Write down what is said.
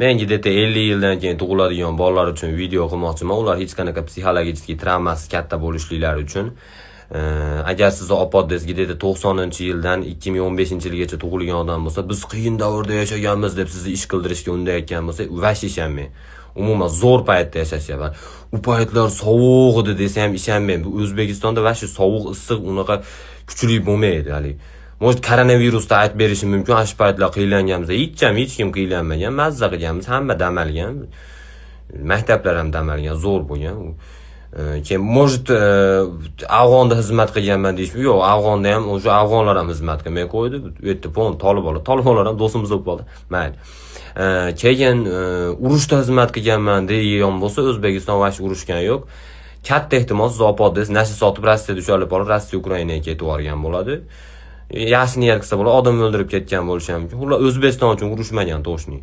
Men где-то 50 yildan keyin tug'iladigan bolalar uchun video qilmoqchiman. Ular hech qanaqa psixologik travmasi katta bo'lishliklari uchun. Agar sizni opa-odangiz где-то 90-yildan 2015-yilgacha tug'ilgan odam bo'lsa, biz qiyin davrda yashaganmiz deb sizni ish qildirishga undayotgan bo'lsa, вообще ishonmang. Umuman zo'r paytda yashashyapti. U paytlar sovuq edi desa ham ishonmang. Bu O'zbekistonda вообще sovuq, issiq unaqa kuchli bo'lmaydi haligi. Может, koronavirusda aytib berishim mumkin, ana shu paytlar qiynalganmiz. Hech ham hech kim qiynalmagan, mazza qilganmiz, hamma dam olgan. Maktablar ham dam olgan, zo'r bo'lgan. Keyin, может, Afg'onda xizmat qilganman deyish, yo'q, Afg'onda ham o'sha afg'onlar ham xizmat qilmay qo'ydi. U yerda pon tolibonlar, tolibonlar ham do'stimiz bo'lib qoldi. Mayli. Keyin urushda xizmat qilganman degan bo'lsa, O'zbekiston вообще urushgani yo'q. Katta ehtimol siz opa-odangiz nasha sotib Rossiyada ushalib olib, Rossiya Ukrainaga ketib yuborgan bo'ladi. Yaxshi niyat qilsa bo'ladi, odam o'ldirib ketgan bo'lishi ham mumkin. Ular O'zbekiston uchun urushmagan, точно.